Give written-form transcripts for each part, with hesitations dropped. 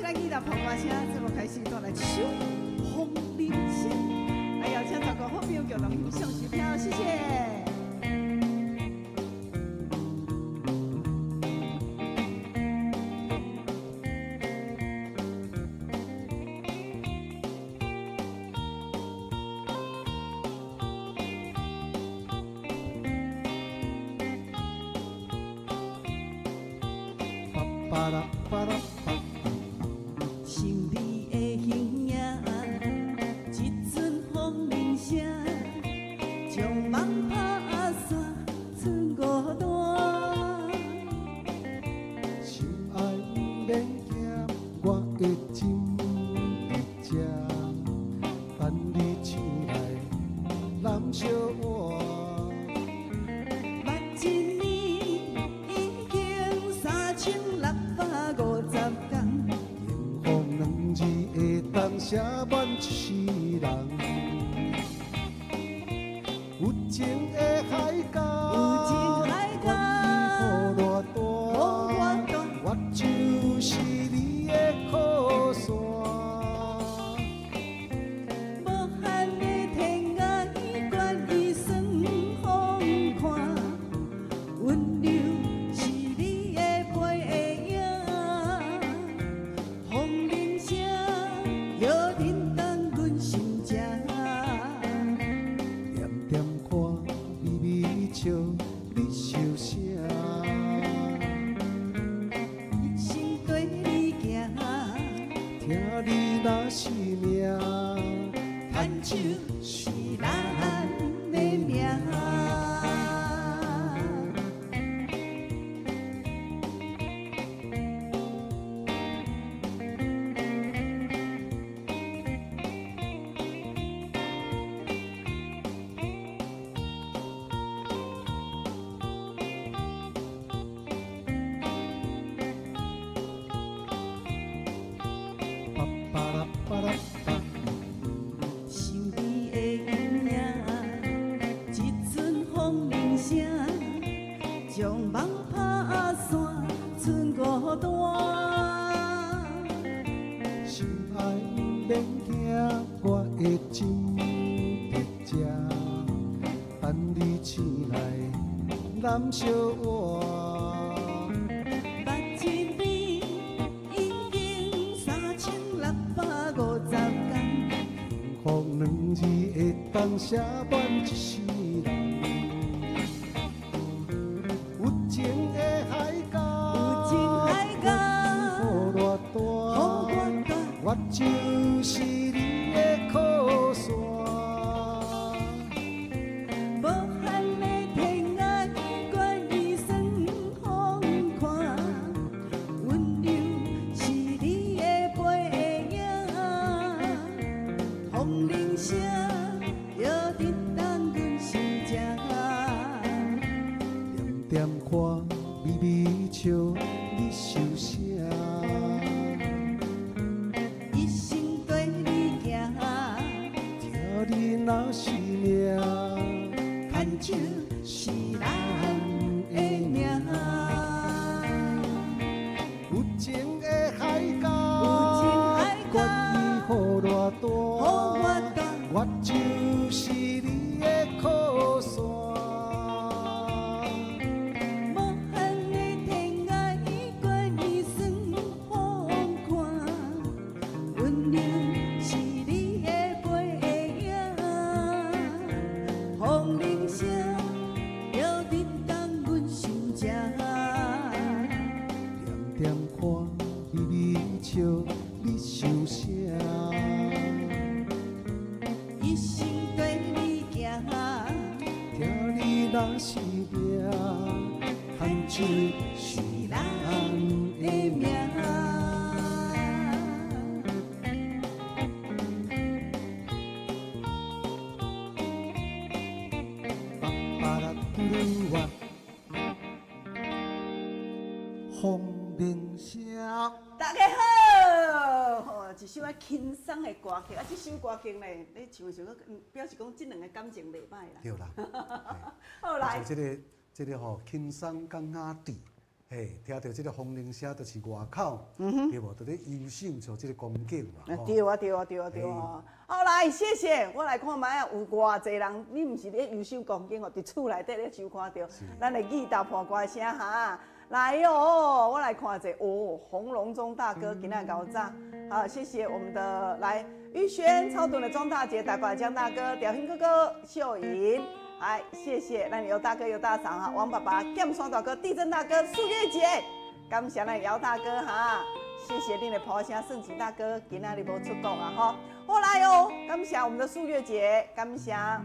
咱伊南炮歌聲節目開始，帶來一首《風鈴聲》，來邀請全國好朋友共同欣賞收聽，謝謝。巴拉巴拉巴。神秘的形影，一阵风铃声，将梦拍散，剩孤单。心爱毋免惊，我的心伫这，等你醒来，揽相偎。目一年已經3650天，幸福兩字會當寫滿一世人。有情的海角，有情海角，管伊雨偌大，雨偌大，我就是你的靠山。無限的天涯，願意算風看，溫柔是你的背影，風鈴聲搖振動阮心情。恬恬看微微笑，你想啥？一生綴你行，聽你若是命，牽手是咱的命。巴巴拉巴拉巴。神秘的影影，一阵風鈴聲，將夢拍散，剩孤單。心愛毋免驚，我的心佇這，等你醒來，攬相偎。目一年已經3650天，幸福兩字會當寫滿一世人。有情的海角，有情海角，管伊雨偌大，雨偌大，我就是你的靠山。無限的天涯，願意算風看，溫柔是你的背影，風鈴聲搖振動阮心情。恬恬看微微笑，你想啥？一生綴你行，聽你若是命，牽手是咱的命。有情的海角，有情海角，管伊雨偌大，雨偌大，我就是你的靠山。無限的天涯，願意算風看，溫柔是你的背影，風鈴聲搖振動阮心情。恬恬看微微笑，你想啥？一生綴你行，聽你若是命，牽手是是咱的命。巴巴拉嘟噜哇，風鈴聲。大家好，吼，一首啊輕鬆的歌曲，啊，這首歌曲呢，你唱的時候，表示講這兩个感情袂歹啦。對啦，好來，就這個吼，輕鬆佮雅致，嘿，聽著這个風鈴聲，就是外口，對無？就咧遊賞像這个光景嘛。對啊，對啊，對啊，對啊。好，來，謝謝。我來看覓啊，有偌濟人，你毋是咧遊賞光景哦，佇厝內底咧收看著咱的義大破歌聲哈。來哦，我來看者哦，洪龍鍾大哥今仔𠢕早，好，謝謝我們的來玉軒超短的莊大姐、大伯江大哥、屌興哥哥、秀穎，來謝謝咱尤大哥、尤大嫂哈，王爸爸、劍雙大哥、地震大哥、素月姐，感謝咱姚大哥哈，謝謝恁的婆聲盛吉大哥，今仔日無出國啊吼，好來哦，感謝我們的素月姐，感謝，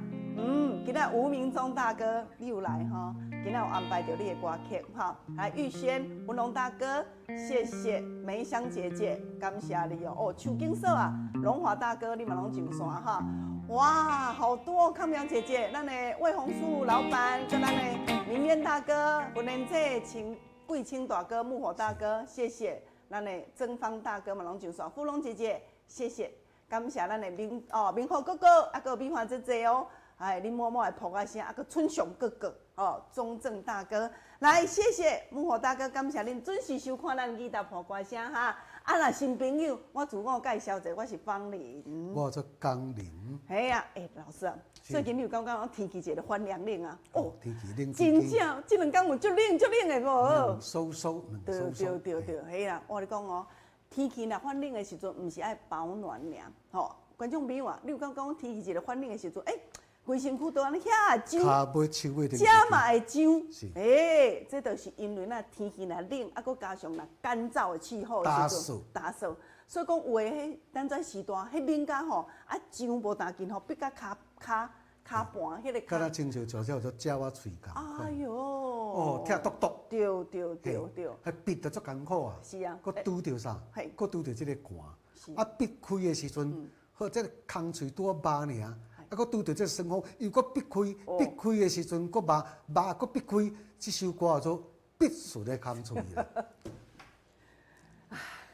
今仔吳明忠大哥你有來吼。今仔有安排著你的歌曲，哈，來玉軒、文龍大哥，謝謝梅香姐姐，感謝你哦。哦，邱金色啊，榮華大哥，你嘛攏上線哈。哇，好多康陽姐姐，咱的魏紅樹老闆，跟咱的明淵大哥，文蓮姐、秦貴清大哥、木火大哥，謝謝。咱的曾芳大哥嘛攏上線，芙蓉姐姐，謝謝，感謝咱的明哦明虎哥哥，啊閣美華姐姐哦。哎，恁媽媽的噗仔聲，啊閣春雄哥哥，哦，中正大哥，來謝謝木火大哥，感謝恁準時收看咱義大破歌聲哈。啊，若新朋友，我自我介紹者，我是方玲，我做江林。嘿啊，欸，老師啊，最近你有感覺講天氣一个反涼冷啊？哦，天氣冷，真正這兩工有足冷足冷的無？冷颼颼，冷颼颼。對對對對，嘿啦，我共你講哦，天氣若反冷的時陣，毋是愛保暖爾，吼，觀眾朋友啊，你有感覺講天氣一个反冷的時陣，欸，規身軀都按呢遐脹，跤尾手尾，遮嘛會脹，欸，這就是因為那天氣若冷，啊，閣加上若乾燥的氣候的時陣，乾燥，所以講有的彼咱這時代，彼冷甲吼，啊脹無當緊吼，逼甲跤跤跤盤彼个。敢若親像做做做鳥仔喙仝款。哎喲！哦，疼篤篤。對對對對。彼逼得足艱苦啊！是啊。閣拄著啥？閣拄著這个寒。啊，逼開的時陣，好，這个空喙拄仔肉爾。啊，閣拄著這个酸風，又閣逼開，逼開的時陣，閣肉肉閣逼開，這首歌叫做必死的空喙啦。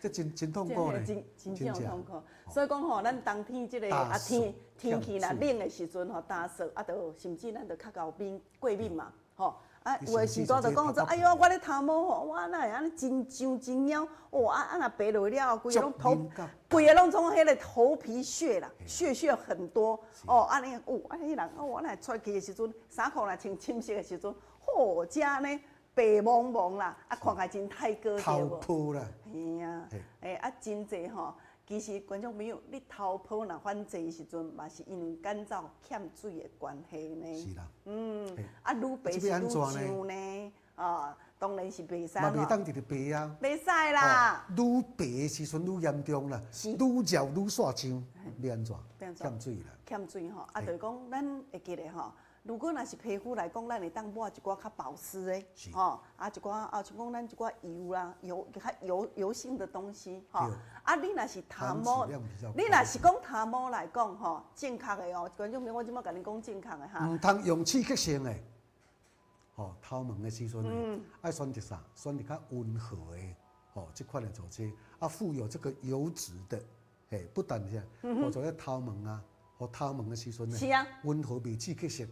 這真真痛苦咧，真真正痛苦。所以講吼，咱冬天這个啊天天氣若冷的時陣吼，乾燥啊，就甚至咱就較𠢕敏過敏嘛，吼。啊，有的時陣就講做，哎喲，我咧頭毛吼，我哪會按呢真脹真癢，哦啊啊若白落了後，規个攏頭，規个攏總彼个頭皮屑啦，屑屑很多，哦，按呢，哦，啊彼人，哦，我若出去的時陣，衫褲若穿深色的時陣，吼，遮呢白茫茫啦，啊，看起來真太過頭皮啦，嘿啊，欸，啊，真濟吼，其實觀眾朋友，你頭皮若反濟的時陣，嘛是因為乾燥欠水的關係呢。是啦。啊，愈白是愈脹呢，啊，當然是袂使。嘛袂當直直白啊。袂使啦。愈白的時陣愈嚴重啦，愈熱愈煞脹，欲按怎？欠水啦。欠水吼，啊，就是講咱會記得吼。如果若是皮膚來講，咱會當抹一寡較保濕的，吼，啊一寡啊，像講咱一寡油啦，油較油油性的東西，吼。啊，你若是頭毛，你若是講頭毛來講，吼，正確的哦，觀眾朋友，我這擺共你講正確的哈。毋通用刺激性的，吼，頭毛的時陣，愛選擇啥？選擇較溫和的，吼，這款的做這，啊，富有這個油脂的，嘿，不但是，或者頭毛啊。予頭毛的時陣呢，溫和袂刺激性，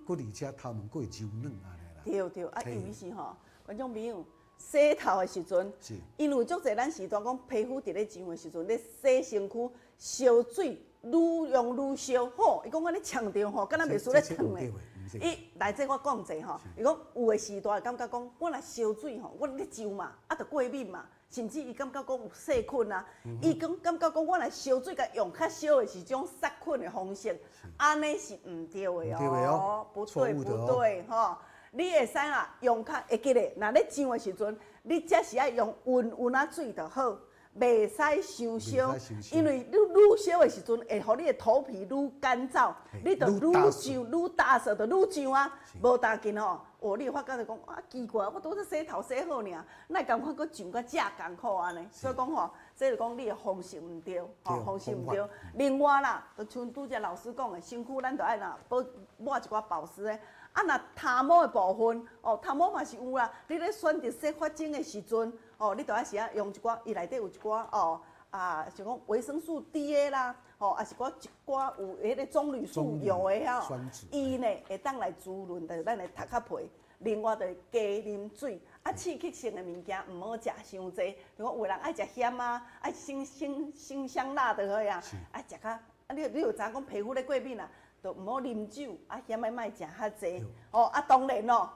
閣而且頭毛閣會柔軟按呢啦。對對，啊，尤其是吼，觀眾朋友洗頭的時陣，因為足濟咱時段講皮膚佇咧上的時陣，咧洗身軀，燒水愈用愈燒，吼，伊講按呢嗆著吼，敢若袂輸咧燙咧。伊來這我講者吼，伊講有的時段感覺講，我若燒水吼，我咧上嘛，啊，著過敏嘛。甚至伊感覺講有細菌啊，伊講感覺講我若燒水共用較燒的是種殺菌的方式，按呢是毋對的哦，不對不對吼，你會使啊用較會記咧，若咧上的時陣，你才是愛用溫溫仔水就好，袂使傷燒，因為你愈燒的時陣，會予你的頭皮愈乾燥，你就愈脹愈焦燥，就愈脹啊，無焦緊吼。哦，你會發覺就講啊奇怪，我拄則洗頭洗好爾，哪會感覺閣上閣遮艱苦按呢？所以講吼，這就講你的方式毋對，吼方式毋對。另外啦，就像拄則老師講的，身軀咱就愛若保抹一寡保濕的。啊，若頭毛的部分，哦，頭毛嘛是有啦。你咧選擇洗髮精的時陣，哦，你就愛是愛用一寡，伊內底有一寡哦，啊，像講維生素 D 的啦，吼，啊是寡一寡有彼个棕櫚樹油的吼，伊呢會當來滋潤著咱的頭殼皮。另外就是加啉水，啊，刺激性的物件毋好食傷濟，就講有人愛食鹹啊，愛辛辛辛香辣的好啊，愛食較啊，你有知影講皮膚咧過敏啊，就毋好啉酒，啊鹹的莫食較濟。哦，啊當然咯，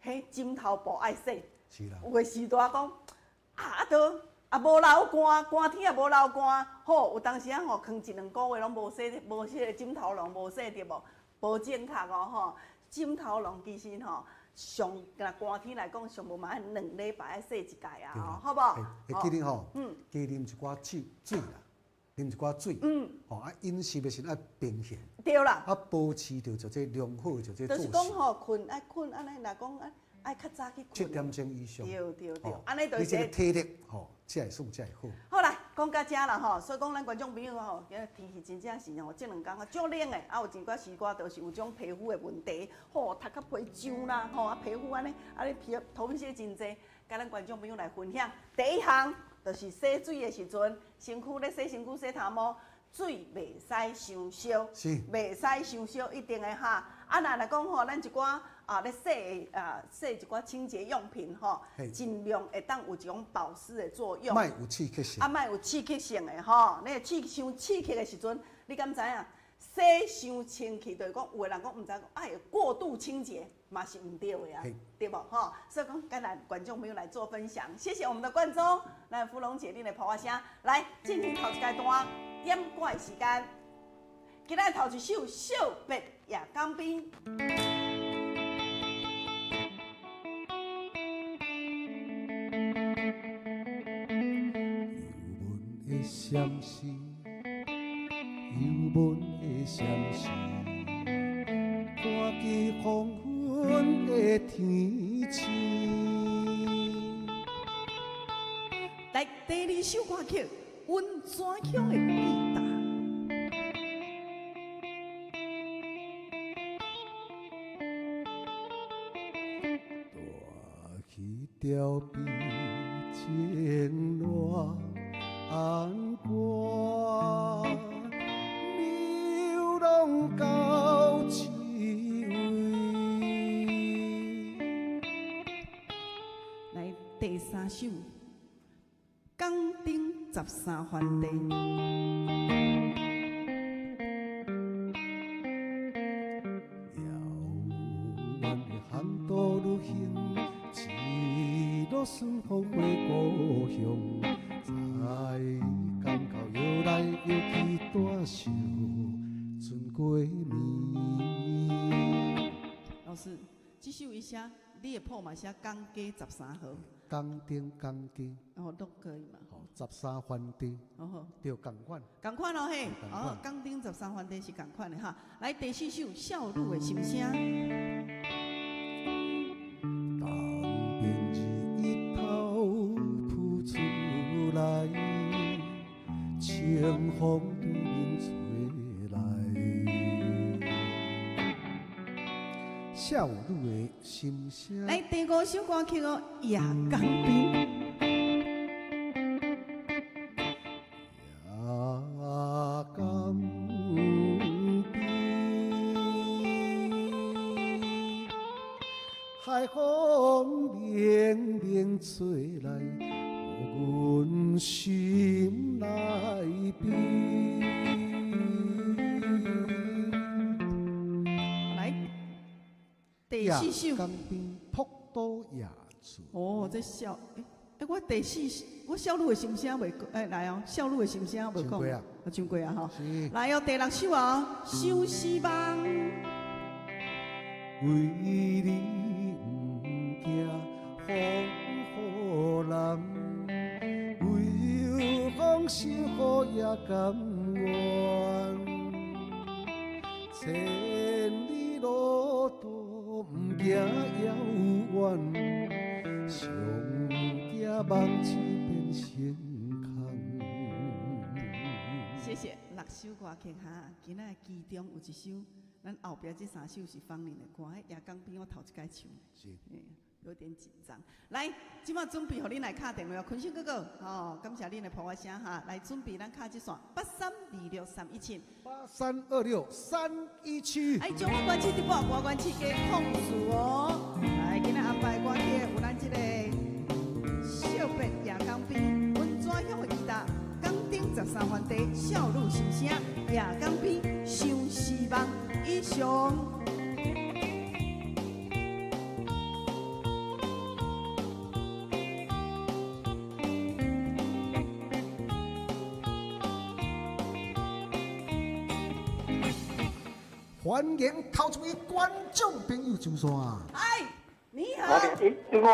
彼枕頭布愛洗。是啦。有的時段講啊啊都啊無流汗，寒天也無流汗，好有當時仔吼，囥一兩個月攏無洗，無洗個枕頭籠無洗著無，無正確哦吼。枕頭籠其實吼，上若寒天來講，上無嘛愛2禮拜愛洗一擺啊，吼，好無？會記得吼，加啉一寡酒水啦，啉一寡水，吼啊飲食的時愛平衡，對啦，啊保持著就這良好就這就是講吼，睏愛睏按呢，若講愛愛較早去睏，7點鐘以上，對對對，按呢就是你這個體力吼，才會算才會好。好啦，講到遮啦吼，所以講咱觀眾朋友吼，今日天氣真正是吼，這兩工啊足冷的，啊有一寡時寡就是有種皮膚的問題，吼頭殼皮痒啦，吼啊皮膚按呢，啊你皮頭皮屑真濟，共咱觀眾朋友來分享。第一項就是洗水的時陣，身軀咧洗身軀洗頭毛，水袂使傷燒，袂使傷燒，一定會哈。啊，若來講吼，咱一寡啊咧洗啊洗一寡清潔用品吼，盡量會當有一種保濕的作用。莫有刺激性。啊，莫有刺激性的吼，你刺傷刺激的時陣，你敢知影？洗傷清氣，就是講有的人講毋知講，哎，過度清潔嘛是毋對的啊，對無吼？所以講，共咱觀眾朋友來做分享，謝謝我們的冠中，咱芙蓉姐恁的炮仔聲，來進行頭一階段點歌的時間。今仔頭一首《惜別夜江邊》。幽悶的相思，幽悶的相思，看見黃昏的天星。來，第二首歌曲《溫泉鄉的吉他》。大鱼钓比情热安歌，流浪到这位。來，第三首《江頂十三番地》。遙遠的航渡旅行，一路順風回故鄉，在港口搖來搖去，大笑春過暝。老師，這首伊寫，你的譜嘛寫江街十三號。江頂江街。哦，都可以嘛。吼，十三番地。哦，對，仝款。仝款咯嘿，哦，江頂十三番地是仝款的哈。來，第四首《少女的心聲》。東邊日頭浮出來，清風對面吹來。少女的心聲。來，第五首歌曲哦，《夜江邊》。夜江邊，海風綿綿吹來，予阮心內悲。來，第四首。夜江邊，朴島夜厝。哦，這少，欸，我第四，我少女的心聲袂，欸，來哦，少女的心聲袂講，啊，唱過啊，吼。來哦，第六首哦，《相思夢》。為你毋驚風雨人，唯有風受雨也甘願。千里路途毋驚遙遠，上驚夢一變成空。謝謝六首歌曲哈，今仔其中有一首，咱後壁這三首是芳齡的歌，彼夜江邊我頭一擺唱。是。有點緊張。來，這馬準備予恁來敲電話，坤生哥哥，吼，感謝恁的噗仔聲哈。來，準備咱敲這線8326317，8326317。哎，中華關市直播，外關市加04哦。來，今仔安排歌曲有咱這个惜別夜江邊，溫泉鄉的吉他，江頂十三番地，少女心聲，夜江邊，相思夢，以上。歡迎頭一位觀眾朋友上線。哎，你好。一五。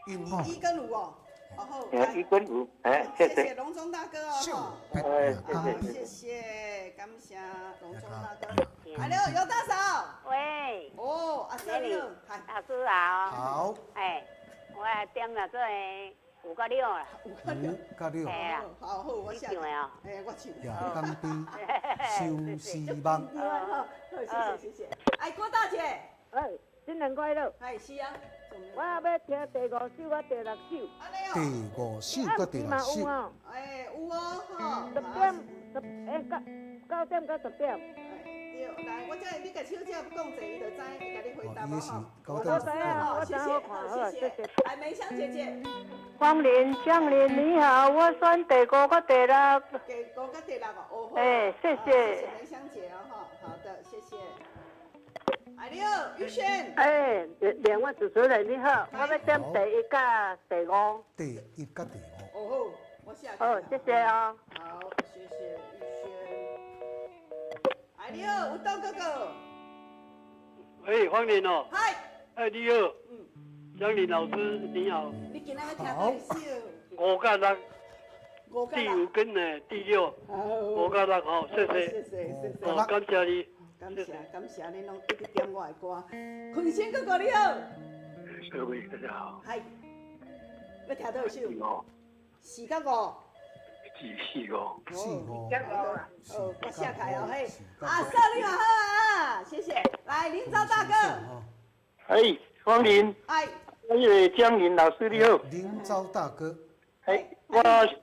一五。一跟五哦。好。一跟五，哎，謝謝。謝謝龍中大哥哦。哎，謝謝。謝謝，感謝龍中大哥。Hello，尤大嫂。喂。哦，阿嫂你好。老師好。好。哎，我點了這個五個六啦。五個六。五個六。係啊。好好，我寫。哎，我唱。夜江邊，相思夢。好，謝謝謝謝。哎，郭大姐。哎，新年快樂。哎，是啊。我欲聽第五首佮第六首。第五首佮第六首。哎，有哦，吼。十點十哎九九點到十點。對，來，我這你共小姐講者，伊就知，會共你回答哦。我知啊，我知好看，好，謝謝。來，梅香姐姐。芳玲、江玲，你好，我選第五佮第六。第五佮第六哦，哎，謝謝。謝謝梅香姐哦，哈，好的，謝謝。哎，你好，玉璇。哎，兩位主持人你好，我欲點第一佮第五。第一佮第五。哦好，我寫。好，謝謝哦。好，謝謝玉璇。哎，你好，有道哥哥。喂，芳玲哦。嗨。哎，你好。嗯。江玲老師你好。你今仔欲聽佗一首？五佮六。五佮六。第五跟呢第六。五佮六吼，謝謝。謝謝謝謝。哦，感謝你。感謝感謝，恁攏一直點我的歌。坤生哥哥你好。各位大家好。嗨。欲聽佗一首？四佮五。四四五。四五。好，我寫開哦嘿。阿嫂你嘛好啊，謝謝。來，林昭大哥。哎，芳玲。哎。那个江林老師你好。林昭大哥。哎，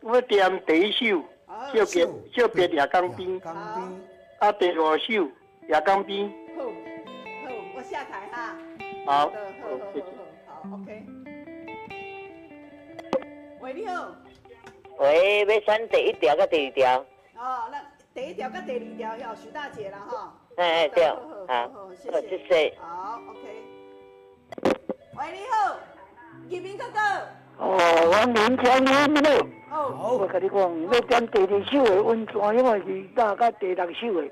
我點第一首，惜別惜別夜江邊。啊，第五首。夜江邊。好，好，我下台哈。好。好，好，好，OK。喂，你好。喂，欲選第一條佮第二條。哦，那第一條佮第二條，許大姐啦，哈。哎，對，好，好，謝謝。謝謝。好，OK。喂，你好，葉明哥哥。哦，我林江林好。哦。我共你講，欲點第二首的溫泉，因為是大佮第六首的。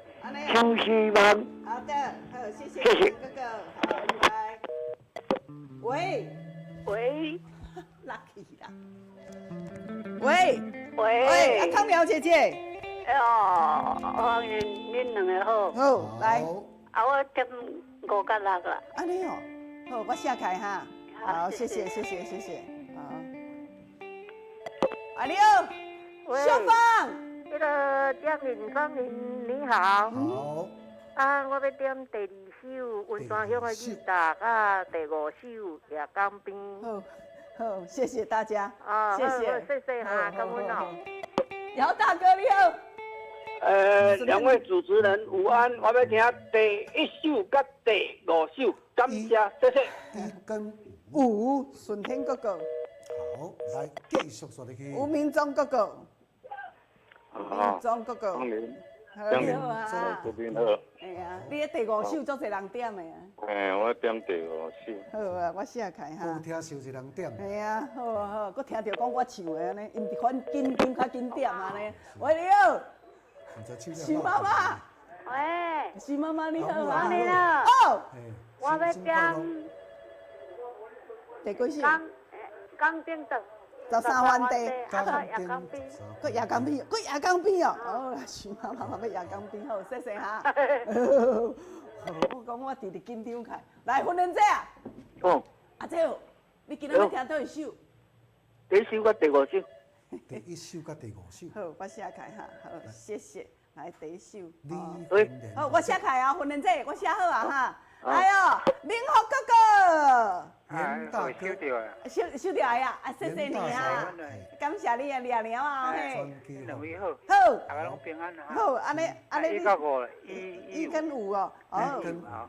相思夢。好的，好，謝謝，謝謝哥哥，好，拜拜。喂，喂，lucky 啦。喂，喂，喂，阿康苗姐姐。哎哦，歡迎恁兩个好。好，來。啊，我點五佮六啦。按呢哦，好，我寫開哈。好，謝謝，謝謝，謝謝。好。啊，你好，秀芳。彼个江林芳玲你好。好。啊，我欲點第二首溫泉鄉的吉他，佮第五首夜江邊。好，好，謝謝大家。啊，謝謝，謝謝哈，感恩哦。姚大哥你好。兩位主持人午安，我欲聽第一首佮第五首，感謝，謝謝。一跟五，順天哥哥。好，來繼續說落去。吳明忠哥哥。明忠哥哥。江林，這邊好。哎呀，你第五首足濟人點的啊。嘿，我點第五首。好啊，我寫開哈。無聽傷濟人點。嘿啊，好啊好，閣聽著講我唱的按呢，𪜶反緊張較緊點按呢。喂，你好。徐媽媽。喂。徐媽媽你好啊。你好。哦。我欲點。第幾首？江頂的。十三番地，啊，夜江邊，閣夜江邊，閣夜江邊哦，哦，徐媽媽嘛欲夜江邊，好，謝謝哈。我講我直直緊張起來，來，訓練姐啊。哦。阿姐，你今仔欲聽佗一首？第一首佮第五首。第一首佮第五首。好，我寫開哈，好，謝謝。來，第一首。喂。好，我寫開啊，訓練姐，我寫好啊哈。來哦，明福哥哥。嚴大哥，收收到啊！啊，謝謝你啊，感謝你啊，掠掠啊，嘿。兩位好。好。大家攏平安啊。好，按呢按呢。一到五，一跟五哦，哦，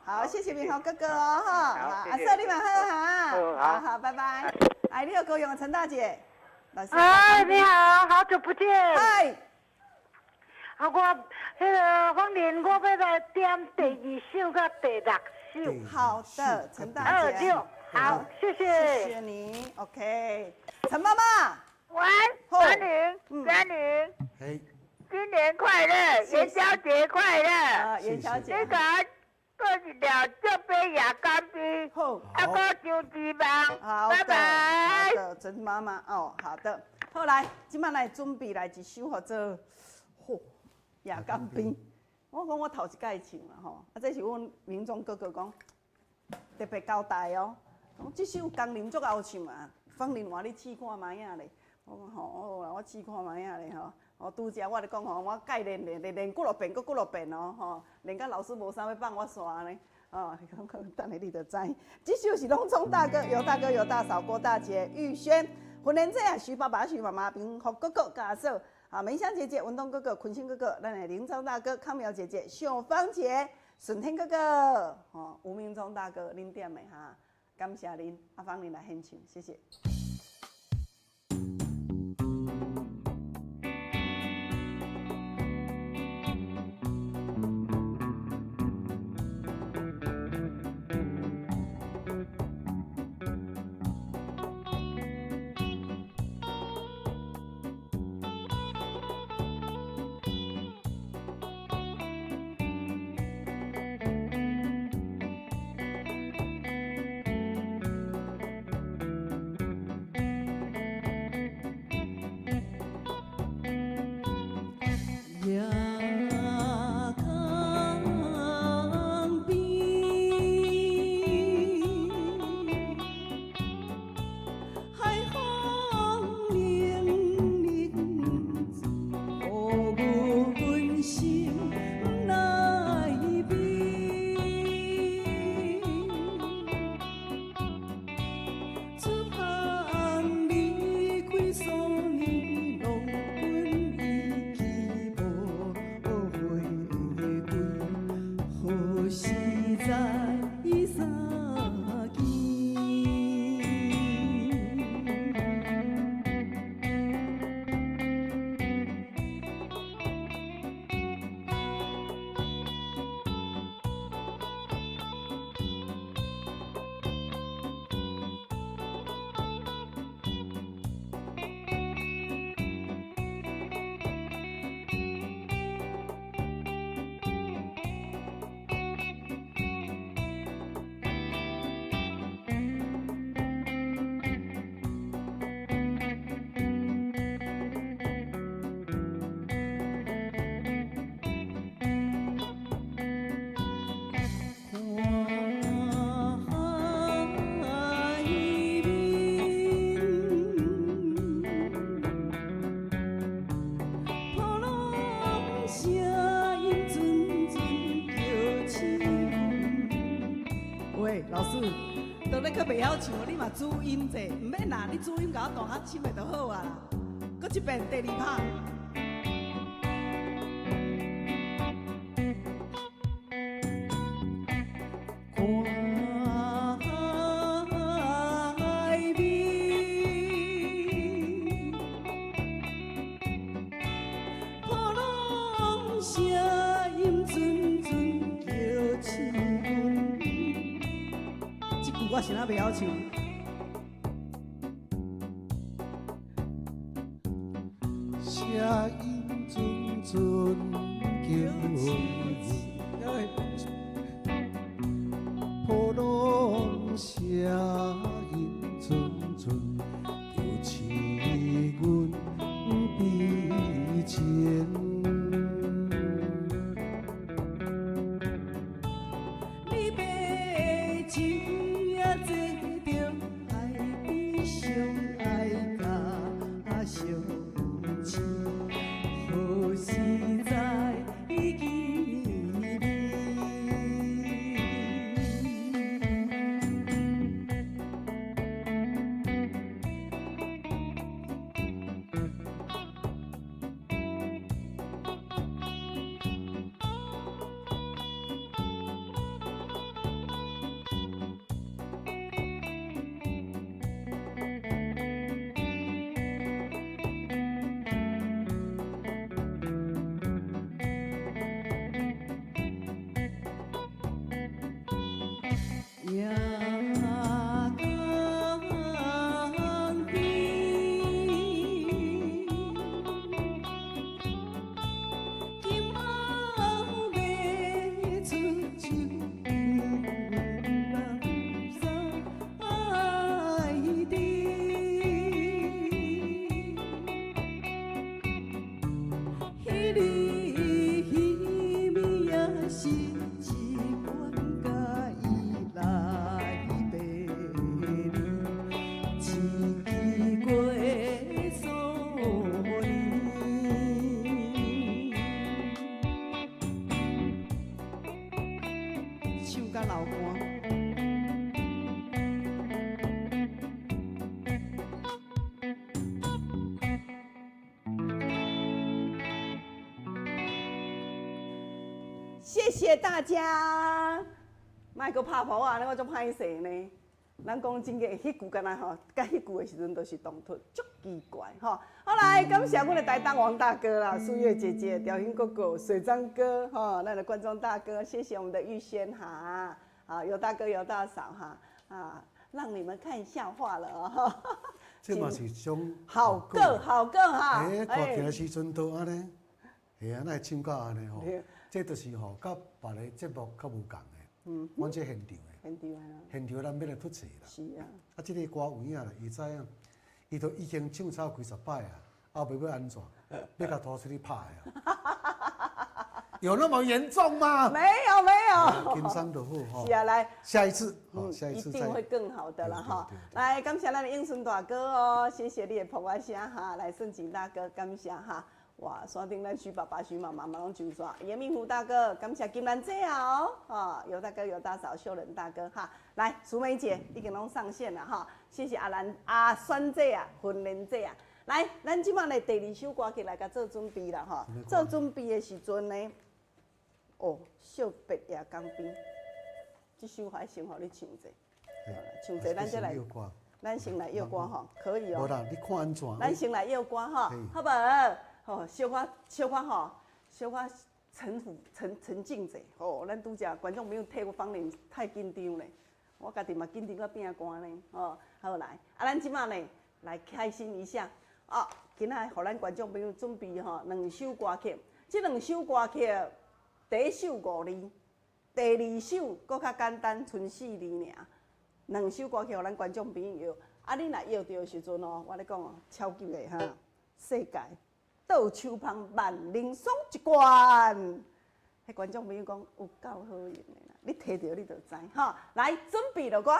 好，謝謝明豪哥哥哦，哈，阿嫂你嘛好哈，好好，拜拜。哎，你好，高雄的陳大姐，老師。哎，你好，好久不見。嗨。啊，我彼個芳玲，我欲來點第二首佮第六首。好的，陳大姐。好，謝謝。謝謝你，OK。陳媽媽。喂，芳玲，嘉玲。嘿。新年快樂，元宵節快樂。啊，元宵節。你講閣一條祝杯夜干杯。好。啊，閣上枝網。好拜拜。好的，陳媽媽哦，好的。好來，這擺來準備來一首號做，嚯，夜干邊。我講我頭一擺唱啊吼，啊，這是阮民眾哥哥講，特別交代哦。講這首江林足𠢕唱啊，芳玲話你試看覓仔咧。我講吼，好啦，我試看覓仔咧吼。哦，拄才我咧講吼，我概練練練練幾落遍，閣幾落遍哦吼，練甲老師無啥欲放我煞呢。哦，講講等下你就知。這首是龍聰大哥、尤大哥、尤大嫂、郭大姐、玉軒、雲蓮姐啊，徐爸爸、徐媽媽、平福哥哥、家嫂啊，梅香姐姐、文東哥哥、坤興哥哥，咱的林聰大哥、康苗姐姐、秀芳姐、順天哥哥，吼，吳明忠大哥，恁點的哈，感謝恁，阿芳玲來獻唱，謝謝。袂曉唱，你嘛主音者，毋免啦，你主音共我彈較深的就好啊啦。閣一遍，第二拍。看海面，波浪聲音陣陣叫醒阮。這句我是哪袂曉唱？聲音陣陣叫醒阮，波浪聲音陣陣叫醒阮悲情。你爬情也坐著海邊，相愛甲相親，何時再見面？甲流汗。謝謝大家，莫閣拍噗仔，我足歹勢呢。人講真个，彼句敢若吼，佮彼句的時陣都是動脫，足奇怪吼。好來，感謝阮的台東王大哥啦，素月姐姐、調興哥哥、水章哥吼，咱的觀眾大哥，謝謝我們的玉軒哈，啊，尤大哥、尤大嫂哈，啊，讓你們看笑話了哦。這嘛是種好歌，好歌哈。欸，看起來時陣都按呢，嚇啊，哪會唱到按呢吼？這就是吼，佮別个節目較無仝的。嗯，阮這現場的。現場的。現場咱免來出錯啦。是啊。啊，這個歌有影啦，伊知影，伊都已經唱超幾十擺啊，後尾欲按怎？欲共拖出去拍啊？有那麼嚴重嗎？沒有沒有。輕鬆就好吼。是啊，來。下一次，下一次一定會更好的啦哈。來，感謝咱的英順大哥哦，謝謝你的噗仔聲哈。來，盛景大哥，感謝哈。哇，山頂咱徐爸爸、徐媽媽嘛攏上線，嚴明虎大哥，感謝金蘭姐哦，啊，尤大哥、尤大嫂、秀仁大哥哈，來，淑梅姐已經攏上線了哈，謝謝阿蘭、阿酸姐啊、芬蓮姐啊，來，咱這擺咧第二首歌曲來共做準備啦哈，做準備的時陣呢，哦，惜別夜江邊，這首還先予你唱者，唱者，咱再來，咱先來唱歌吼，可以哦。無啦，你看按怎？咱先來唱歌吼，好無？吼，小可小可吼，小可沉浮沉沉靜者吼，咱拄才觀眾朋友替我芳玲太緊張咧，我家己嘛緊張到變肝咧，吼，好來，啊，咱這擺呢來開心一下，啊，今仔予咱觀眾朋友準備吼兩首歌曲，這兩首歌曲，第一首五字，第二首閣較簡單，賰四字爾，兩首歌曲予咱觀眾朋友，啊，你若搖著的時陣哦，我咧講哦，超級的哈，世界。倒手芳萬靈爽一罐，彼觀眾朋友講有夠好用的啦，你提著你就知吼。來，準備落歌。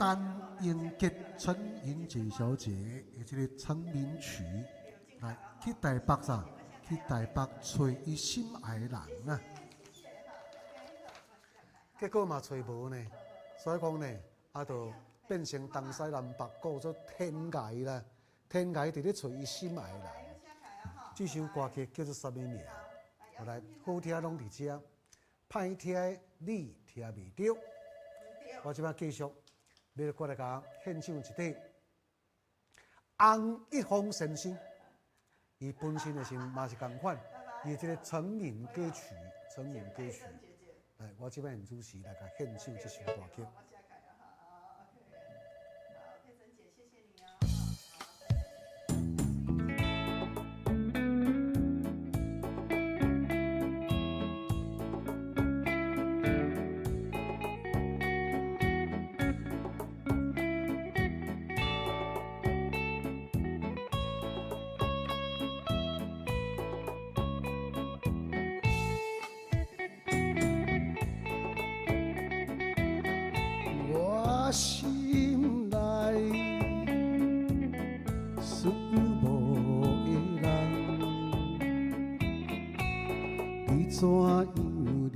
陳英傑、陳英傑小姐的這個成名曲，來去台北啥？去台北揣伊心愛的人啊！結果嘛揣無呢，所以講呢，啊，就變成東西南北各做天涯啦，天涯佇咧揣伊心愛的人。這首歌曲叫做啥物名？後來好聽攏佇遮，歹聽的你聽袂著。我這擺繼續，欲閣來共獻唱一塊洪一峰先生，伊本身的時嘛是仝款，伊這个成名歌曲，成名歌曲。來，我這擺主持來共獻唱這首歌曲。我心內思慕的人，你怎樣離開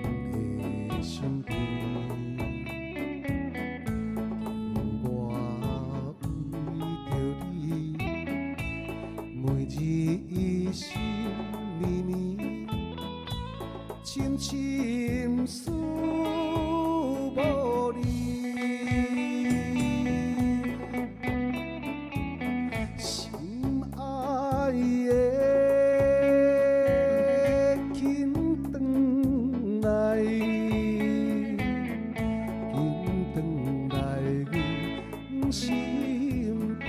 阮的身邊？叫我為著你，每日心綿綿，深深思慕你。心愛的，緊轉來，緊轉來阮身邊。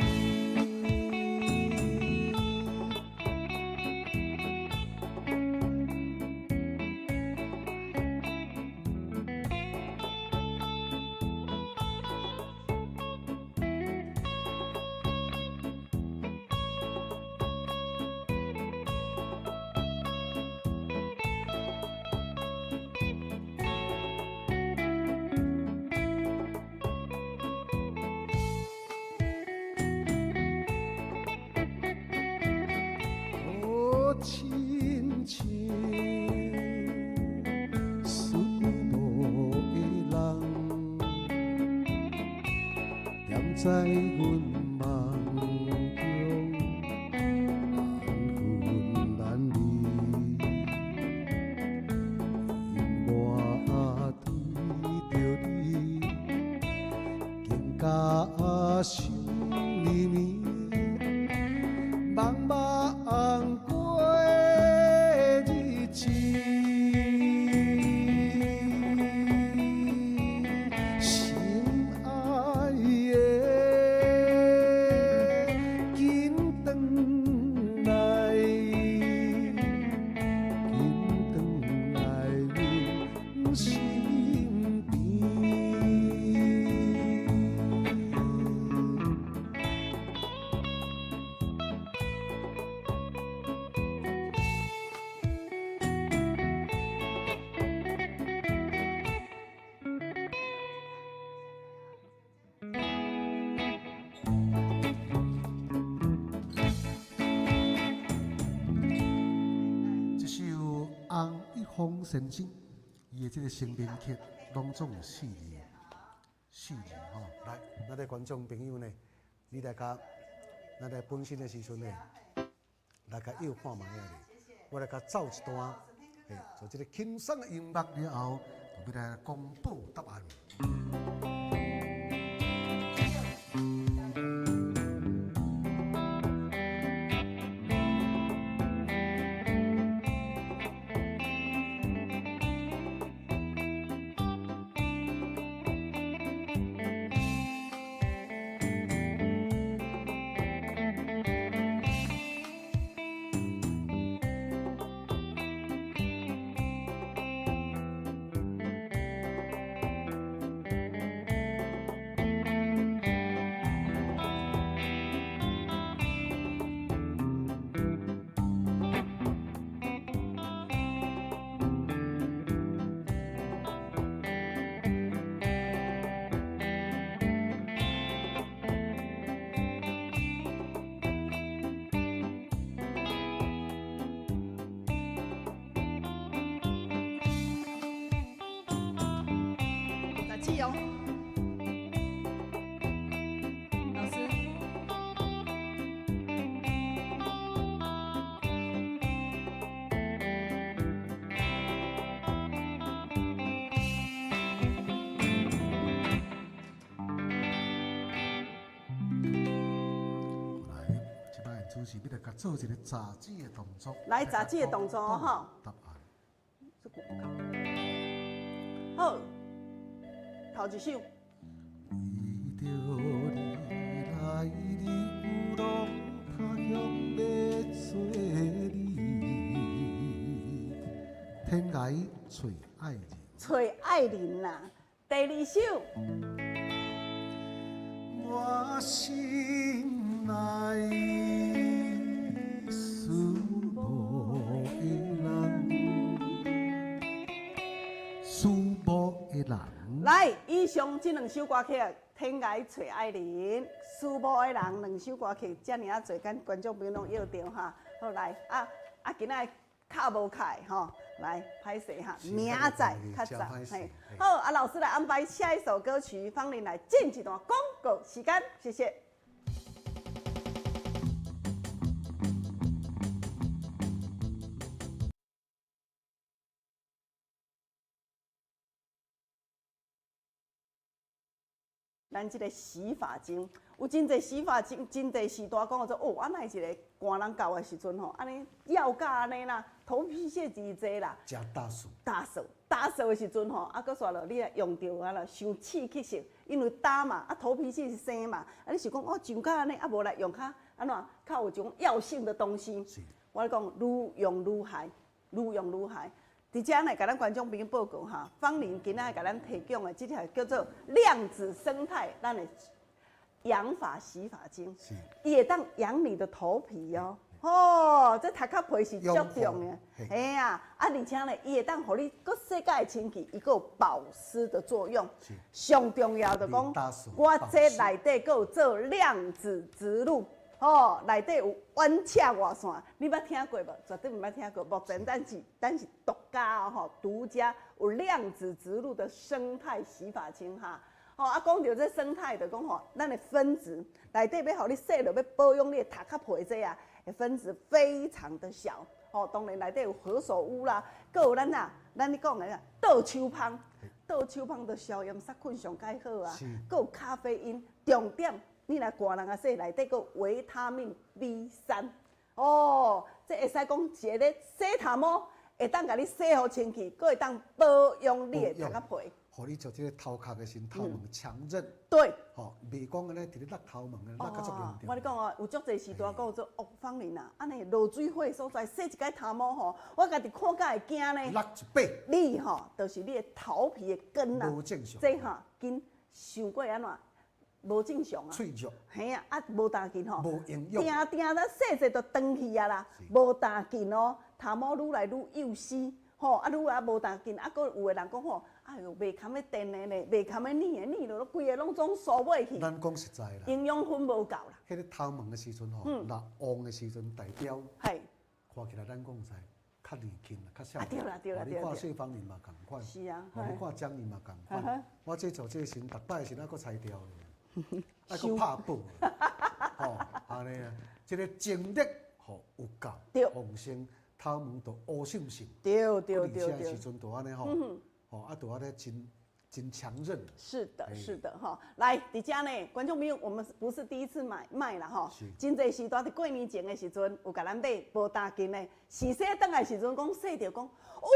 哦，親像思慕的人，踮在阮夢中難分難離。因我對著你，更加心綿綿。茫茫過日子，心愛的，緊轉來，緊轉來阮身邊。這首洪一峰先生，伊的這个成名曲，攏總有四字，四字吼。來，咱的觀眾朋友呢，你來共，咱來本身的時陣呢，來共搖看覓仔咧。我來共奏一段，嘿，做這个輕鬆的音樂了後，就欲來公布答案。始哦。老师。来，这摆主持你来共做一个扎指的动作。来扎指的动作吼。答案。这句好，头一首。为著你来流浪他乡欲找你，天涯揣爱人。揣爱人啦，第二首。我心内思慕的人，思慕的人。来，以上这两首歌曲，《天涯揣爱人》、《思慕的人》两首歌曲，遮尔啊济，咱观众朋友拢约著哈。好来，啊啊，今仔卡无卡吼，来歹势哈，明仔载较早嘿。好，啊，老师来安排下一首歌曲，芳玲来进一段广告时间，谢谢。咱这个洗发精，有真济洗发精，真济时代讲做哦，啊那一个寒人到的时阵吼，按呢药甲按呢啦，头皮屑真济啦。食大暑。大暑，大暑的时阵吼，啊，阁煞落你若用著啊啦，伤刺激性，因为焦嘛，啊头皮屑是生嘛，啊你想讲哦上甲按呢，啊无来用较按怎，较有一种药性的东西。我咧讲愈用愈害，愈用愈害。伫遮呢，共咱观众朋友报告哈，芳玲今仔共咱提供的这条叫做量子生态，咱的养发洗发精，伊会当养你的头皮哦。哦，这头壳皮是足重的，嘿啊，啊，而且呢，伊会当予你阁洗甲会清气，伊阁有保湿的作用。上重要就讲，我这内底阁有做量子植入。哦，内底有弯切外线，你捌听过无？绝对毋捌听过。目前咱是独家哦，吼，独家有量子植入的生态洗发精哈。吼啊，讲到这生态，就讲吼，咱的分子内底欲予你洗落，欲保养你的头壳皮这啊，分子非常的小。吼，当然内底有何首乌啦，阁有咱啊，咱咧讲的啊，倒手芳，倒手芳的消炎杀菌上盖好啊，阁有咖啡因，重点。你若寒人啊洗，内底阁有维他命 B3，哦，这会使讲一个咧洗头毛，会当共你洗予清气，阁会当保养你的头壳皮。予你做这个头壳的时阵，头毛强韧。对。吼，袂讲按呢伫咧落头毛的，落甲足严重。我咧讲哦，有足济时代讲做哦，芳玲啊，按呢落水火所在，洗一摆头毛吼，我家己看甲会惊呢。落一摆。你吼，就是你的头皮的根啊。无正常。这吼，紧伤过按怎？无正常啊，脆弱，嘿啊，啊无弹劲吼，无营养，定定咱洗者就断去啊啦，无弹劲哦，头毛愈来愈幼丝，吼啊愈来无弹劲，啊阁有的人讲吼，哎哟，袂堪咧电的呢，袂堪咧染的，染落规个拢总酥尾去。咱讲实在啦，营养分无够啦。彼个头毛的时阵吼，若旺的时阵代表，嘿，看起来咱讲实在较年轻啦，较少年。啊对啦对啦对啦。你看谢芳玲嘛仝款，是啊，你看江颖嘛仝款，我这做这个时，逐摆时犹阁裁掉咧。啊，阁拍补，吼，按呢啊，这个精力吼有够，旺盛，头毛就乌秀秀，对对对而且时阵就按呢吼，吼啊，就按呢真真强韧。是的，是的，哈，来，伫遮呢，观众朋友，我们不是第一次买卖啦，吼，真济时阵伫过年前的时阵，有共咱买无担金的，洗洗转来时阵讲洗著讲，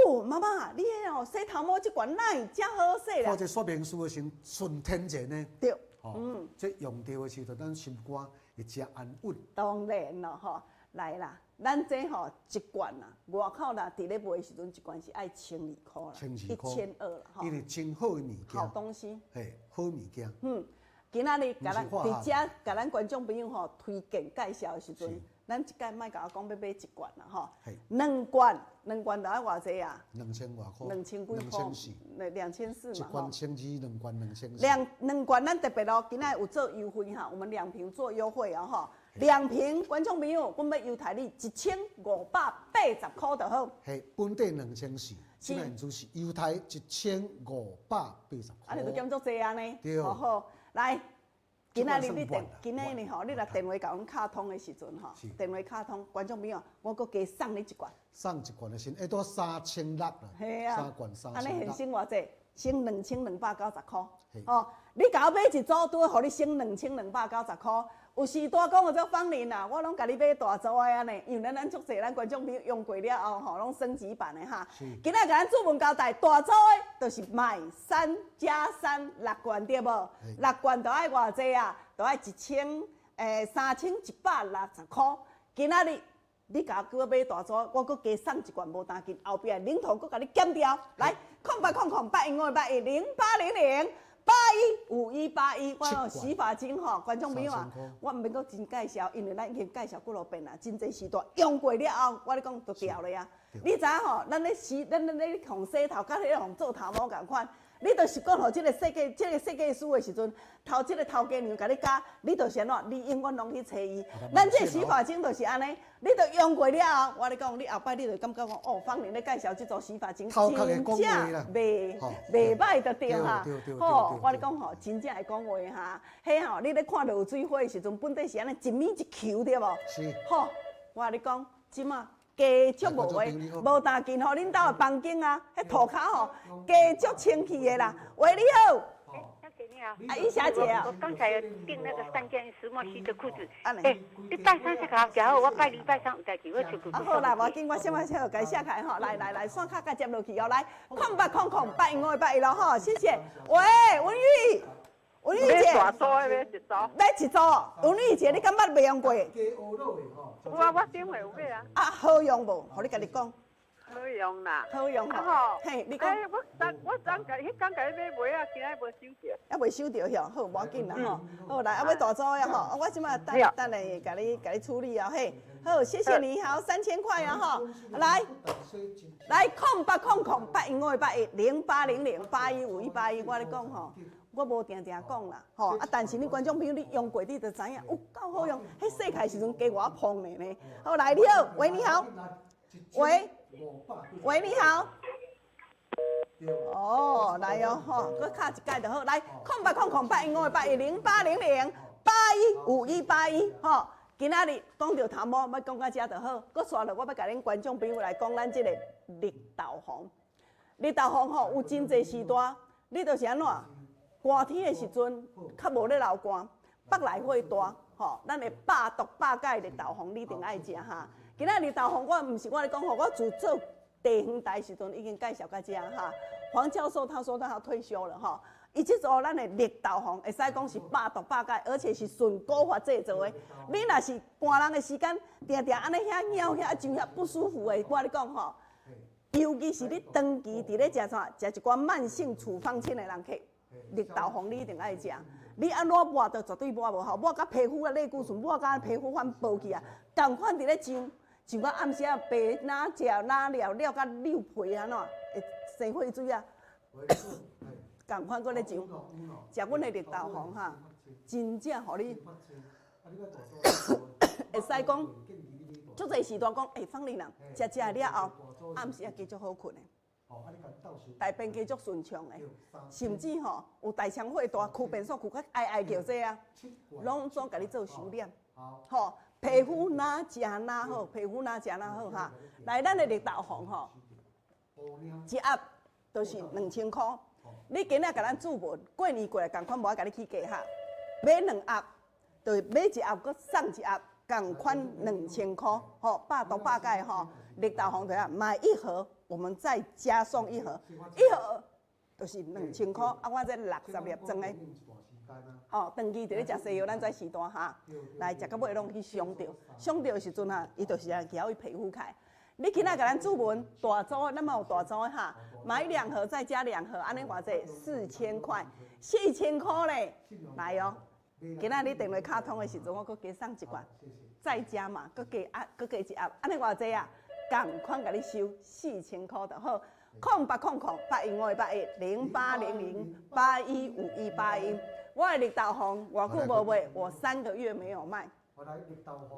哦，妈妈，你彼哦洗头毛这罐哪会遮好洗啦？看这说明书的时阵，纯天然的。对。嗯，这用著的时阵，咱心肝会诚安稳。当然咯，吼，来啦，咱这吼一罐啊，外口啦，伫咧卖的时阵，一罐是爱1200箍啦， 1200啦，吼。因为真好的物件。好东西。嘿，好物件。嗯，今仔日共咱伫遮共咱观众朋友吼推荐介绍的时阵，咱一届莫共我讲欲买一罐啦，吼。两罐，两罐著爱偌济啊？ 2000外箍。 2000几箍。2400嘛。一罐1200，两罐2400。两罐咱特别咯，今仔有做优惠哈，我们两瓶做优惠哦，吼。兩瓶，觀眾朋友，阮欲優待你1580箍就好。嘿，本底2400，這擺就是優待1580箍。啊，你都減足濟啊呢？對。好好，來，今仔日你電，今仔日吼，你若電話共阮敲通的時陣吼，電話敲通，觀眾朋友，我閣加送你一罐。送一罐的時，會拄3600啦。嘿啊。三罐三千六。按呢現省偌濟？省2290箍。吼，你共我買一組，拄好予你省2290箍。有時拄講的做芳玲啦，我攏共你買大組的按呢，因為咱足濟咱觀眾朋友用過了後吼，攏升級版的哈。今仔共咱主文交代，大組的就是買三加三六罐對無？六罐就愛偌濟啊？就愛一千3160箍。今仔日你共我買大組，我閣加送一罐無擔緊，後壁零頭閣共你減掉。來，0800 0800 0 8 0 0 815181，我有洗髮精吼，觀眾朋友啊，我毋免閣真介紹，因為咱已經介紹幾落遍啦，真濟時段用過了後，我咧講就掉了啊。你知影吼？咱咧洗，咱咧咧予洗頭，佮咧予做頭毛仝款。你就是講予這个設計，這个設計師的時陣，頭這个頭家娘共你教，你就是按怎？你永遠攏去揣伊。咱這个洗髮精就是按呢，你著用過了後，我咧講，你後擺你就感覺講，哦，芳玲咧介紹這組洗髮精，真正袂袂䆀就對哈。吼，我咧講吼，真正會講話哈。彼吼，你咧看落水花的時陣，本底是按呢一米一球對無？是。吼，我咧講，這馬。加足無話，無擔緊吼，恁兜的房間啊，彼塗跤吼，加足清氣的啦。喂，你好。小姐你好。啊，尹小姐啊。我剛才有訂那個三件石墨烯的褲子。欸，你拜三才共我寄好，我拜二拜三有代誌，我出去。啊好啦，無要緊，我先我先共伊寫起來吼，來來來，線卡共接落去哦，來，0800 081581咯吼，謝謝。喂，文玉，文玉姐。買大組的買一組。買一組，文玉姐，你敢捌袂用過？有啊，我頂回有買啊。啊，好用無？予你家己講。好用啦。好用吼。嘿，你講。欸，我昨我昨共彼工共你買襪仔，今仔無收著。猶未收著吼，好，無要緊啦吼。好來，啊，欲大組的吼，我這馬等等下共你共你處理哦，嘿。好，謝謝你，好，3000塊啊吼。來，來，0800 081581 0800 815181，我咧講吼。我無定定講啦，吼啊！但是恁觀眾朋友，你用過你就知影，有夠好用。彼洗起來時陣加偌膨的呢。好，來，你好，喂，你好，喂，喂，你好。哦，來哦，吼，閣敲一擺就好。來，0800 0815 0800 815181，吼。今仔日講著頭毛，欲講到遮就好。閣紲落，我欲共恁觀眾朋友來講咱這个綠豆黃。綠豆黃吼，有真濟時段，你就是按怎？寒天的時陣，較無咧流汗，腹內火大，吼，咱會百毒百解綠豆黃，你一定愛食哈。今仔綠豆黃，我毋是我咧講吼，我自做地方台時陣已經介紹到遮哈。黃教授他說他要退休了吼，伊這組咱的綠豆黃會使講是百毒百解，而且是純古法製造的。你若是寒人的時間，定定按呢遐尿遐上遐不舒服的，我咧講吼，尤其是你長期佇咧食啥，食一寡慢性處方箋的人客。綠豆黃你一定愛食，你按怎抹都絕對抹無效，抹甲皮膚啊類固醇，抹甲皮膚反薄去啊，仝款佇咧上，上到暗時啊白哪食哪尿尿甲溜皮按怎，會生血水啊，仝款閣咧上，食阮的綠豆黃哈，真正予你會使講，足濟時段講，欸，芳玲啊，食食了後，暗時啊加足好睏的。大便加足順暢的，甚至吼有大腸火大、睏便所睏較哀哀叫這啊，攏總共你做收斂，吼皮膚若食若好，皮膚若食若好哈。來，咱的綠豆黃吼，一盒就是2000箍。你今仔共咱注文，過年過來仝款無愛共你起價哈。買兩盒，就買一盒閣送一盒，仝款2000箍，吼百毒百解吼，綠豆黃就啊買一盒。我們再加送一盒，一盒就是2000箍。啊，我這60粒裝的，吼，長期佇咧食西藥，咱知時段哈，來食到尾攏去傷著，傷著的時陣啊，伊就是啊，去予皮膚開。你今仔共咱注文大組，咱嘛有大組的哈，買兩盒再加兩盒，按呢偌濟？四千塊，四千箍咧，來哦。今仔你電話敲通的時陣，我閣加送一罐，再加嘛，閣加啊，閣加一盒，按呢偌濟啊？仝款共你收四千箍就好，0800 081581 0800 815181。我的綠豆黃偌久無賣，我3個月沒有賣。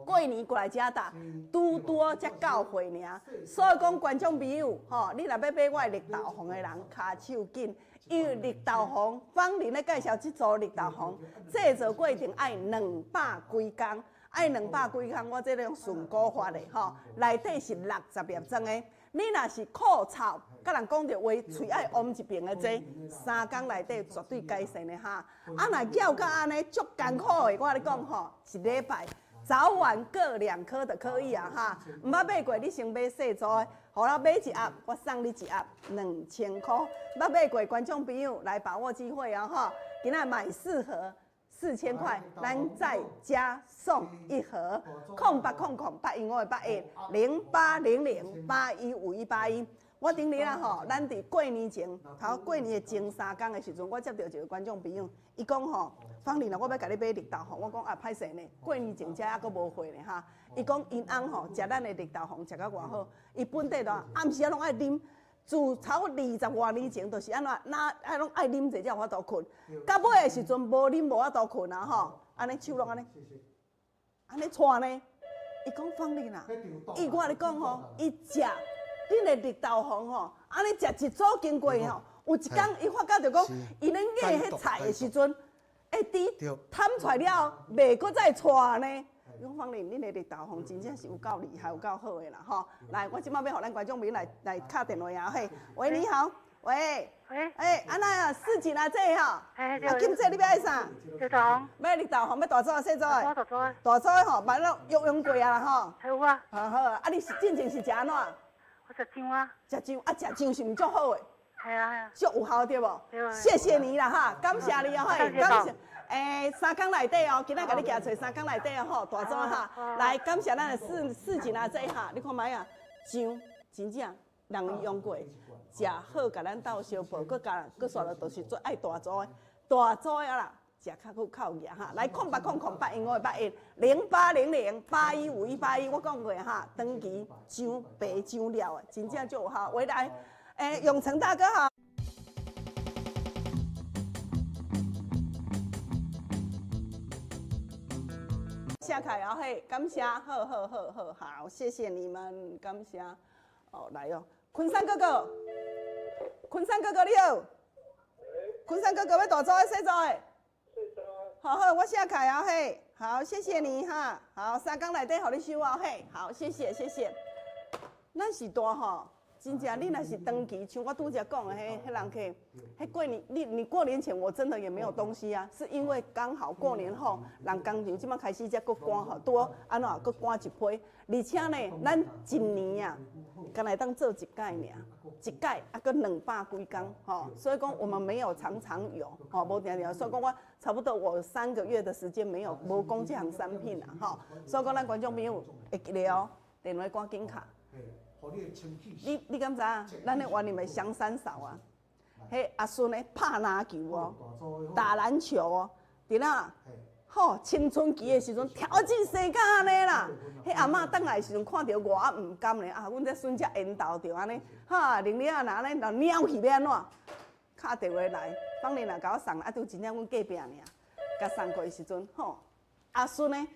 過年過來遮搭，拄拄好才到貨爾。所以講觀眾朋友，吼，你若欲買我的綠豆紅的人，跤手緊，因為綠豆紅，芳玲咧介紹這組綠豆紅，製作過程愛兩百幾工，愛兩百幾工，我這種順古法的，吼，內底是六十粒裝的。你若是苦臭，佮人講著話，喙愛癀一爿的這，三工內底絕對改善的哈。啊，若澆甲按呢足艱苦的，我共你講吼，一禮拜早晚各兩顆就可以啊哈。毋捌買過，你先買細組的，好啦，買一盒我送你一盒，2000箍。捌買過觀眾朋友來把握機會哦哈，今仔買四盒。4000塊，咱再加送一盒，0800815810，0800815181。我頂日啊吼，咱佇過年前，頭過年的前三工的時陣，我接著一個觀眾朋友，伊講吼，芳玲啊，我欲共你買綠豆紅，我講啊歹勢呢，過年前遮猶閣無貨呢哈。伊講𪜶翁吼食咱的綠豆紅食甲偌好，伊本底都暗時仔攏愛啉。自頭二十外年前，就是按怎，哪愛攏愛啉者才有法度睏。到尾的時陣無啉無法度睏啊吼，按呢手攏按呢，按呢掣呢。伊講芳玲啊，伊我共你講吼，伊食恁的綠豆紅吼，按呢食一組經過吼，有一工伊發覺著講，伊咧咬彼菜的時陣，會滴痰出來了，袂閣再掣呢。講芳玲，恁的綠豆紅真正是有夠厲害，有夠好的啦吼！來，我這擺欲予咱觀眾朋友來來敲電話啊嘿，喂，你好，喂，喂，欸，按怎啊？四錦阿姐吼，欸，啊，金姐你欲愛啥？綠豆紅。欲綠豆紅，欲大組抑細組的？大組的。大組的吼，嘛攏用用過啊啦吼。有啊。好好，啊，你是進前是食按怎？我食醬啊。食醬啊，食醬是毋足好的？係啊係啊。足有效對無？對。謝謝你啦哈，感謝你哦嘿，感謝。欸，三工內底哦，今仔共你寄揣三工內底哦吼，大組哈，來感謝咱的四四錦阿姐哈，你看覓啊，醬真正人伊用過，食好，共咱鬥相報，閣共閣煞落就是最愛大組的，大組的啊啦，食較好較有額哈。來0800815810，0800815181，我講過哈，長期上白上了的，真正足有效。喂，來，欸，永成大哥好。謝凱哦嘿，感謝，好好好好好，謝謝你們，感謝。哦，來哦，昆山哥哥，昆山哥哥你好，昆山哥哥欲大組的細組的？好好，我寫開哦嘿，好，謝謝你哈，好，三工內底予你收哦嘿，好，謝謝謝謝。咱是大吼。真正，你若是長期，像我拄才講的，彼彼人客，彼過年，你你過年前我真的也沒有東西啊，是因為剛好過年後，人工場這擺開始才閣趕吼，拄好按怎閣趕一批，而且呢，咱一年啊，干焦會當做一擺爾，一擺啊閣兩百幾工吼，所以講我們沒有常常有吼，無定定，所以講我差不多我3個月的時間沒有無講這項產品啦吼，所以講咱觀眾朋友會記得哦，電話趕緊敲。你你敢知影？咱咧員林的香山嫂啊，彼阿孫咧拍籃球哦，打籃球哦，佇哪？吼，青春期的時陣跳進生甲按呢啦。彼阿嬤轉來的時陣看著我毋甘咧，啊，阮這孫才緣投著按呢，哈，玲玲啊，若按呢，若貓去欲按怎？敲電話來，芳玲若共我送來，啊，拄真正阮隔壁爾，共送過去時陣，吼，阿孫呢，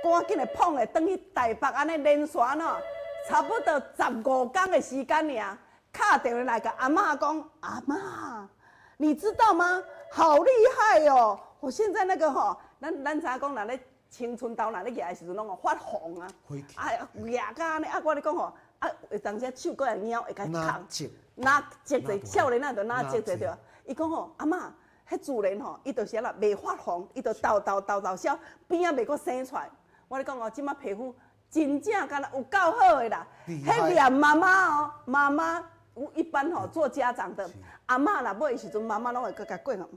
趕緊的膨的轉去台北按呢連續按怎？差不多15工的時間爾，敲電話來共阿嬤講，阿嬤，你知道嗎？好厲害哦！我現在那個吼，咱咱知影講，若咧青春痘若咧額的時陣，攏發紅啊，啊額甲按呢，啊我咧講吼，啊有當時手閣會貓會共崁，若折者少年仔就若折者對。伊講吼，阿嬤，彼自然吼，伊就是按怎袂發紅，伊就沓沓沓沓消，邊仔袂閣生出來。我咧講哦，這擺皮膚。真正敢若有夠好的啦！彼連媽媽哦，媽媽一般吼做家長的，阿嬤若買的時陣，媽媽攏會閣共過吼。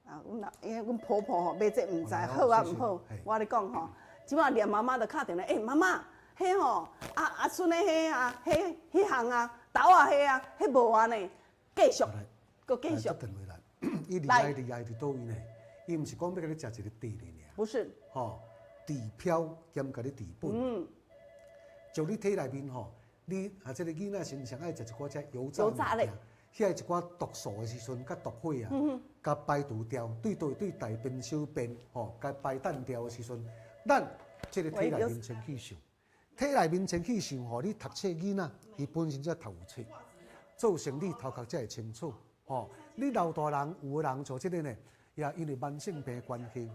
啊，阮若因為阮婆婆吼買這毋知好啊毋好，我咧講吼，這擺連媽媽都敲電話，欸，媽媽，彼吼阿阿孫的彼啊，彼彼項啊，豆仔彼啊，彼無啊呢，繼續，閣繼續。伊厲害厲害佇佗位呢？伊毋是講欲共你食一个甜的爾。不是。吼。治標兼共你治本。就你體內面吼，你啊這个囡仔身上愛食一寡這油炸物件，遐一寡毒素的時陣，佮毒血啊，共排除掉，對對對大便小便吼，共排膽掉的時陣，咱這个體內面清氣受，體內面清氣受吼，你讀冊囡仔，伊本身才讀有冊，做生理頭殼才會清楚。吼，你老大人有的人做這个呢，也因為慢性病的關係，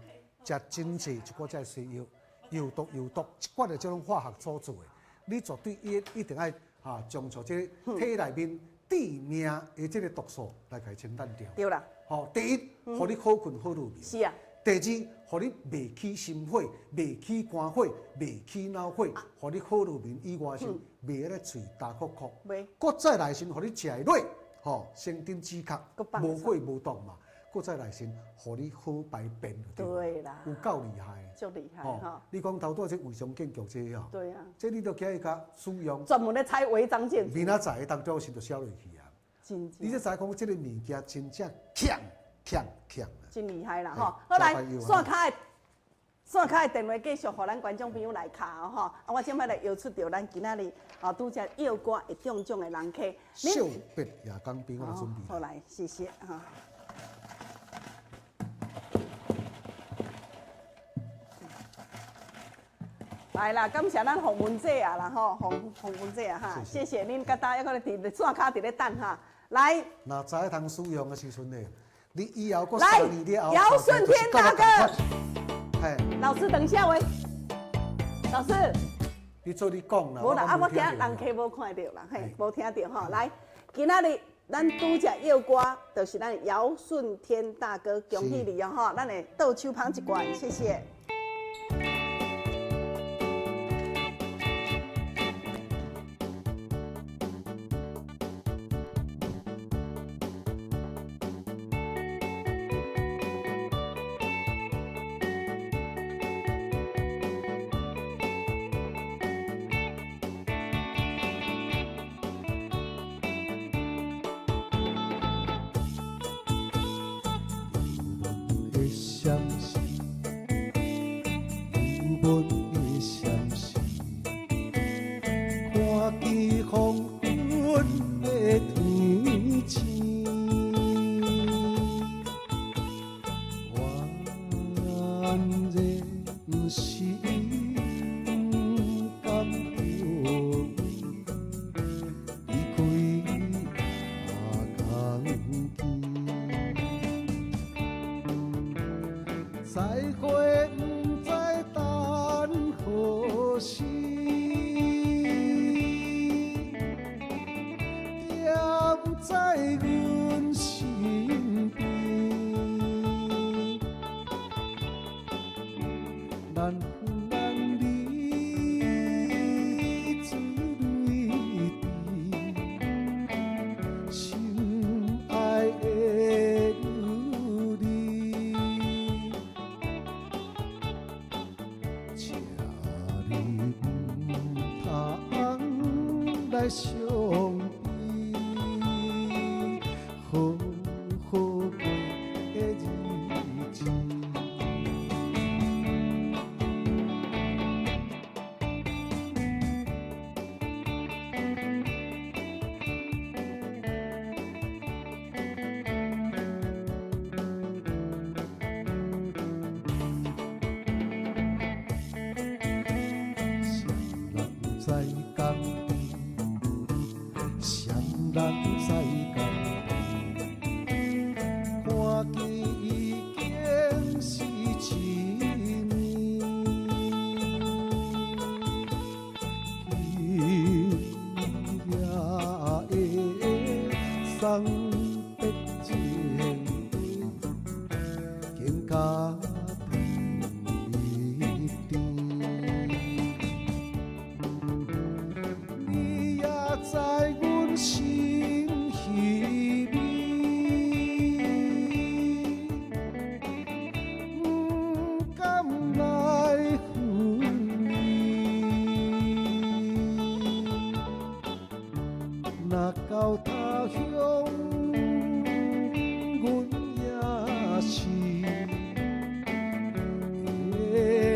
食真濟一寡這西藥，有毒有毒，一寡的這種化學所做的，你絕對一定愛哈將做這个體內面致命的這个毒素來共伊清淡掉。對啦。吼，第一，予你好睏好入眠。是啊。第二，予你袂起心火，袂起肝火，袂起腦火，予你好入眠以外是袂咧喙焦涸涸。袂。閣再來是予你食會落，吼，生津止渴，無火無毒嘛。閣再來是予你好排便。對啦。有夠厲害。足厲害吼！你講頭拄仔這違章建築這吼？對啊。這你都叫伊共使用。專門咧拆違章建築。明仔載當中時就寫落去啊。真正。你才知講這个物件真正強強強。真厲害啦吼！好來，線跤的電話繼續予咱觀眾朋友來敲吼。啊，我這擺來邀出著咱今仔日哦，拄才唱歌會中獎的人客。惜別夜江邊，我來準備。好來，謝謝哈。來啦，感謝咱洪文姐啊啦吼，洪洪文姐啊哈，謝謝恁甲大家閣咧佇線跤佇咧等哈。來，若知影通使用的時陣呢？你以後來，姚順天大哥，老師等一下喂，老師，你做你講啦，無啦，啊我今人客無看著啦，嘿，無聽著吼。來，今仔日咱拄才唱歌，就是咱姚順天大哥，恭喜你哦吼，咱會倒手捧一罐，謝謝。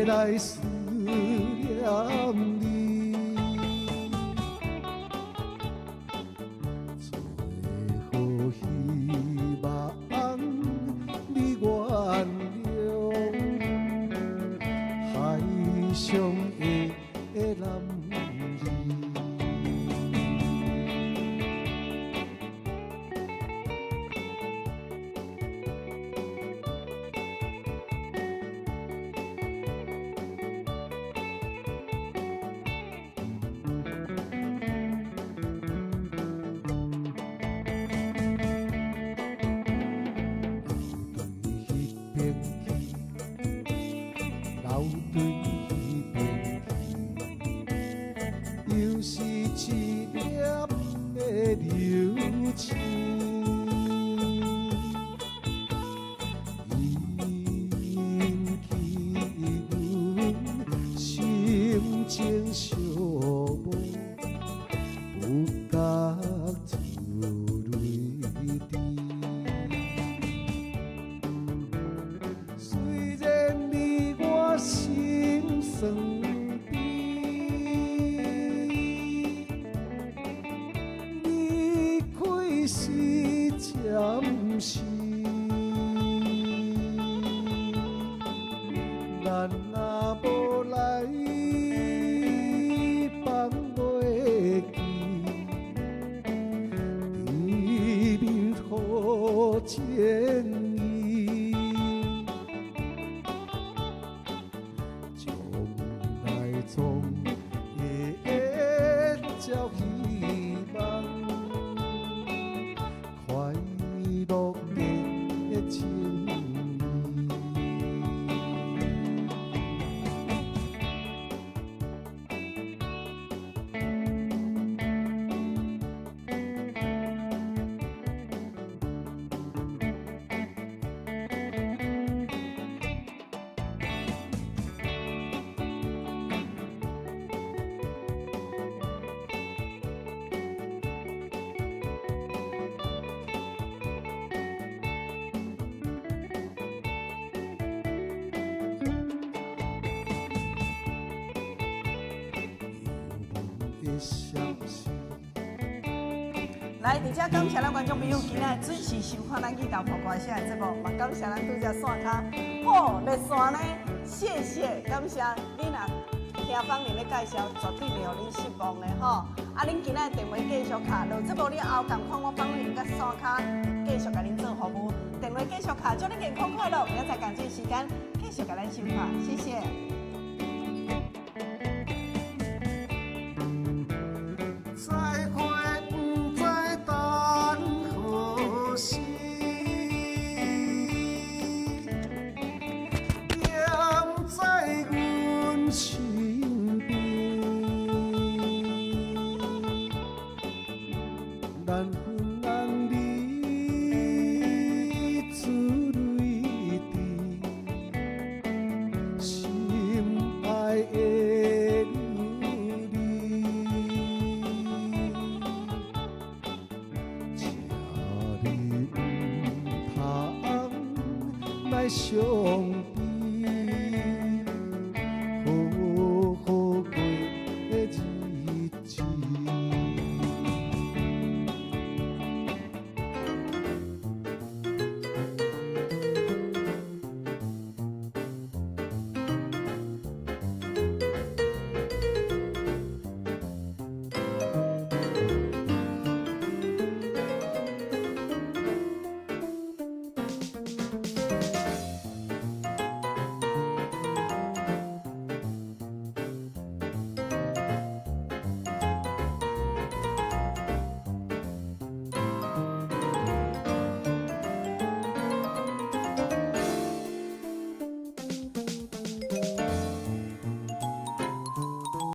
來思念你。最好希望你原諒，海上。床邊，離開是暫時，咱若無來放袂記，甜蜜予情意。將來總會照希望，快樂的情意。的消息。來，佇遮感謝咱觀眾朋友今仔準時收看咱去豆破歌聲的節目，嘛感謝咱拄才線跤好熱線呢，謝謝感謝恁若聽芳玲的介紹，絕對袂予恁失望的吼。啊，恁今仔電話繼續敲，落節目了後，仝款我芳玲佮線跤繼續共恁做服務。電話繼續敲，祝恁健康快樂，明仔載仝這時間繼續共咱收看，謝謝。再會不知等何時，念在阮身邊，難分難離珠淚滴，心愛的女兒，請你毋通來傷悲。